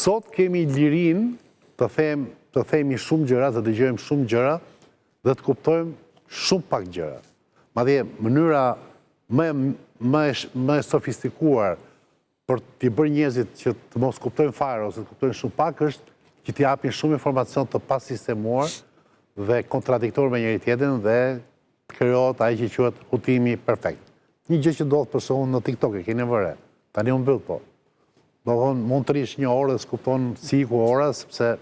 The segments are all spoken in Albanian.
Sot kemi lirinë të them, të themi shumë gjëra, të dëgjojmë shumë gjëra dhe të kuptojmë shumë pak gjëra. Madje mënyra më më më e sofistikuar për t'i bërë njerëzit që të mos kuptojnë fare ose të kuptojnë shumë pak është që t'i japin shumë informacion të pasistemuar dhe kontradiktor me njëri-tjetrin dhe të krijohet ai që quhet hutimi perfekt. Një gjë që ndodh për shembull në TikTok e keni vënë re. Tani u mbyll po. Domethënë mund të rrish një orë dhe s'kupton si iku ora sepse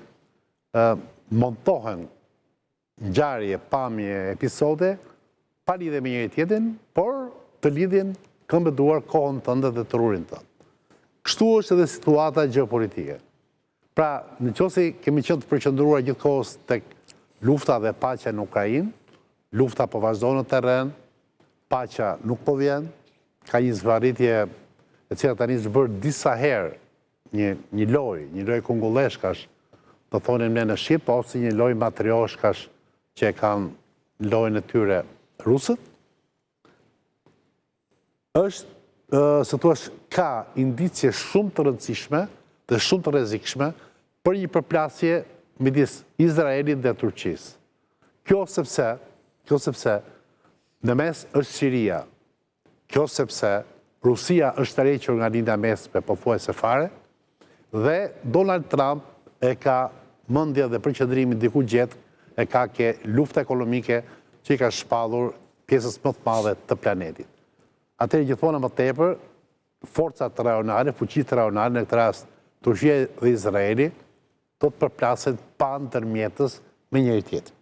ë montohen ngjarje, pamje, episode pa lidhje me njëri-tjetrin, por të lidhin këmbë duar kohën tënde dhe trurin tënd. Kështu është edhe situata gjeopolitike. Pra, në qoftë se kemi qenë të përqendruar gjithë kohës tek lufta dhe paqja në Ukrainë, lufta po vazhdon në terren, paqja nuk po vjen, ka një zvarritje e cila tani është bërë disa herë një një lojë, një lojë kungulleshkash, të thonim ne në shqip, ose një lojë matrioshkash që e kanë lojën e tyre rusët, është, si të thuash, ka indicie shumë të rëndësishme dhe shumë të rrezikshme për një përplasje midis Izraelit dhe Turqisë. Kjo sepse, kjo sepse në mes është Siria, Kjo sepse Rusia është tërhequr nga Lindja e Mesme pothuajse fare dhe Donald Trump e ka mendjen dhe përqendrimin diku gjetkë e ka ke lufta ekonomike që i ka shpallur pjesës më të madhe të planetit. Atëherë gjithmonë e më tepër forcat rajonale, fuqitë rajonale, në këtë rast Turqia dhe Izraeli, do të përplasen pa ndërmjetës me njëri-tjetrin.